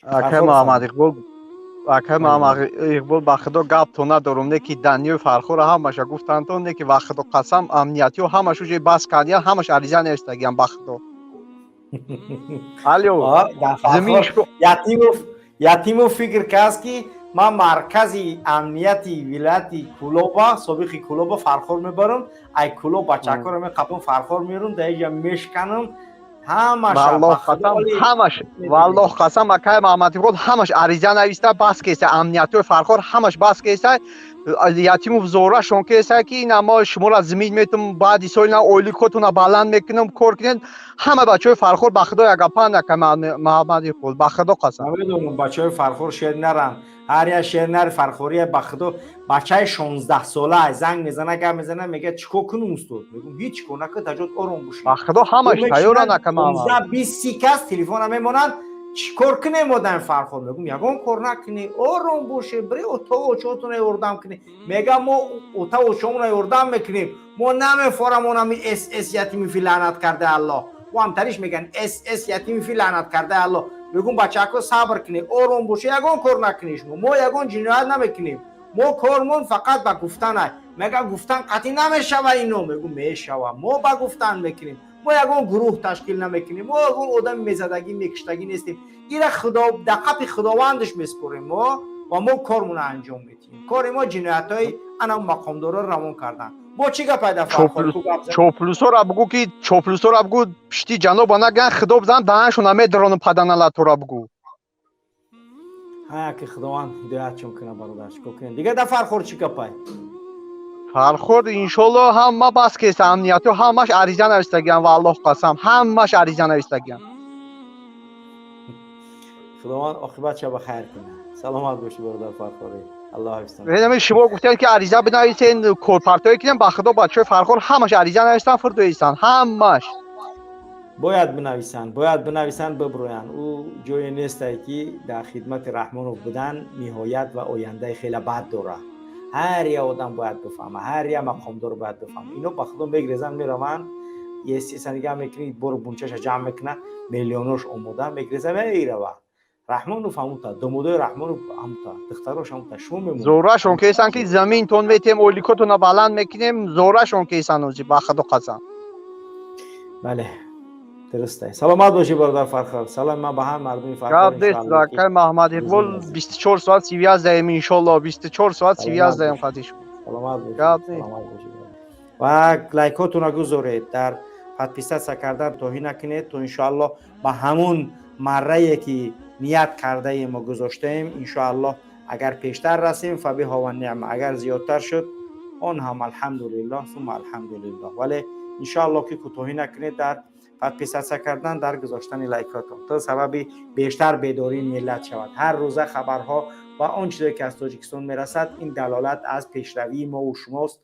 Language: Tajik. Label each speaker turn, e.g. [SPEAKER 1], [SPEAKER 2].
[SPEAKER 1] Акай Муҳаммад Иқбол, акай Муҳаммад Иқбол, ба Худо, гапто надорум, не ки Даниёи Фархора ҳамаша гуфтанд, не ки, ва Худо қасам, амниятиҳо ҳамаш уже бас кардиян, ҳамаш ариза навиштагиян, ба Худо. Алё.
[SPEAKER 2] Ятимов фикр кард, ки ман маркази амнияти вилояти Кулоба, собиқи Кулоба, Фархор мебарам, ай Кулоб бачакҳоро меқапам, Фархор мерум, дар иҷа мешканам.
[SPEAKER 1] Ҳамаш, валлоҳ қасам, акай Маҳаммад Иқбол, ҳамаш ариза нависта бас кеса, амниятҳои Фархор ҳамаш бас кеса. Ятимов зорашон кеса, ки ина мо шуморо зимин метум, баъди соли на ойликотона баланд мекунам, кор кунед. Ҳама бачаҳои Фархор, ба Худо, ягапан, акай Маҳаммад Иқбол, ба Худо қасам.
[SPEAKER 2] Намедонам, бачаҳои Фархор шер наранд, ҳар як шер нари фархория. Ба Худо, бачаи 16-сола занг мезана, гап мезана, мега: «Чӣ кор кунум, устод?» Мегум: «Ҳеҷ кор накун, дар ҷот ором бошӣ».
[SPEAKER 1] Ба Худо, ҳамаш тайёран, ака
[SPEAKER 2] Маҳаммад. 20, 30 кас телефона мемонанд: «Чӣ кор кунем, одами Фархор?» Мегум: «Ягон кор накунӣ, ором боше, бири ота очотона ёрдам кунӣ». Мега: «Мо ота очомона ёрдам мекунем, мо намефорам онами СС ятими фи лаънат карда Аллоҳ». О ҳамтариш меган: «СС ятими фи лаънат карда Аллоҳ». Мегум: «Бачако, сабр кунед, ором боше, ягон кор накунед шумо, мо ягон ҷиноят намекунем, мо кормон фақат ба гуфтан». Мега: «Гуфтан қатъӣ намешава ино». Мегум: «Мешава, мо ба гуфтан мекунем, мо ягон гурӯҳ ташкил намекунем, мо ягон одами мезадагӣ, мекуштагӣ нестем, ира Худо дар қапи Худовандаш меспорем мо ва мо кормона анҷом медиҳем». Кори мо ҷиноятҳои ана мақомдорро равон кардан. Бо чӣ гап пайда?
[SPEAKER 1] Чоплусора бугӯ, ки чоплусора бугӯ, пишти ҷаноба наган, Худо бизан, даҳаншона медаронам, паданалатора бугӯ.
[SPEAKER 2] Ҳая, ки Худованд ҳидоятшон кунад, бародар, чӣ кор кунем дигар? Дар Фархор чӣ гапай?
[SPEAKER 1] Фархор, иншолло, ҳама бас кеса, амнияту ҳамаш ариза навистагиан, ва Аллоҳ қасам, ҳамаш ариза навистагиан.
[SPEAKER 2] Худованд оқибатша ба хайр кунад. Саломат бошӣ, бародар Фархорӣ, Аллоҳ ҳифзтон.
[SPEAKER 1] Ҳами шумо гуфтед, ки ариза бинависен, корпартоӣ кунем. Ба Худо, бачаҳои Фархор ҳамаш ариза навистан, фурдоистанд ҳамаш.
[SPEAKER 2] Бояд бинависанд, бояд бинависанд, биброянд. Ӯ ҷое нестае, ки дар хидмати Раҳмонов будан ниҳоят ва ояндаи хеле бад дорад. Ҳар як одам бояд бифаҳма, ҳар як мақомдор бояд бифаҳма. Ино, ба Худо, мегрезанд, мераванд, есиса нигаҳ мекунӣ, бору бунчаша ҷамъ мекуна, миллионош омода, мегреза, мерава. Раҳмонов ҳамута, домодои Раҳмонов ҳамута, духтарош ҳамута, шумо мемонед.
[SPEAKER 1] Зорашон кесан, ки заминтон метем, ойликотона баланд мекунем, зорашон кесан ози, ба Худо қасам.
[SPEAKER 2] Бале, дуруст. Саломат бошӣ, бародар Фархор. Салом ман ба ҳам мардуми Фархор.
[SPEAKER 1] Гап нест, акай Маҳмад Иқбол, 24 соат связь даем, иншолло, 24 соат связь даем қати шумо.
[SPEAKER 2] Саломат бошӣ.
[SPEAKER 1] Гап нест.
[SPEAKER 2] Саломат бошӣ ва лайкотонро гузоред, дар подписаться кардан тоҳӣ накунед, то иншоаллоҳ ба ҳамун маррае, ки ният кардаем мо, гузоштаем. Иншоаллоҳ, агар пештар расем, فبها ونعمت, агар зиёдтар шуд, он ҳам алҳамдулиллоҳ сумма алҳамдулиллоҳ. Вале иншоаллоҳ, ки кӯтоҳӣ накунед дар подписаться кардан, дар гузоштани лайкотон, то сабаби бештар бедории миллат шавад. Ҳар рӯза хабарҳо ва он чизе, ки аз Тоҷикистон мерасад, ин далолат аз пешравии мову шумост.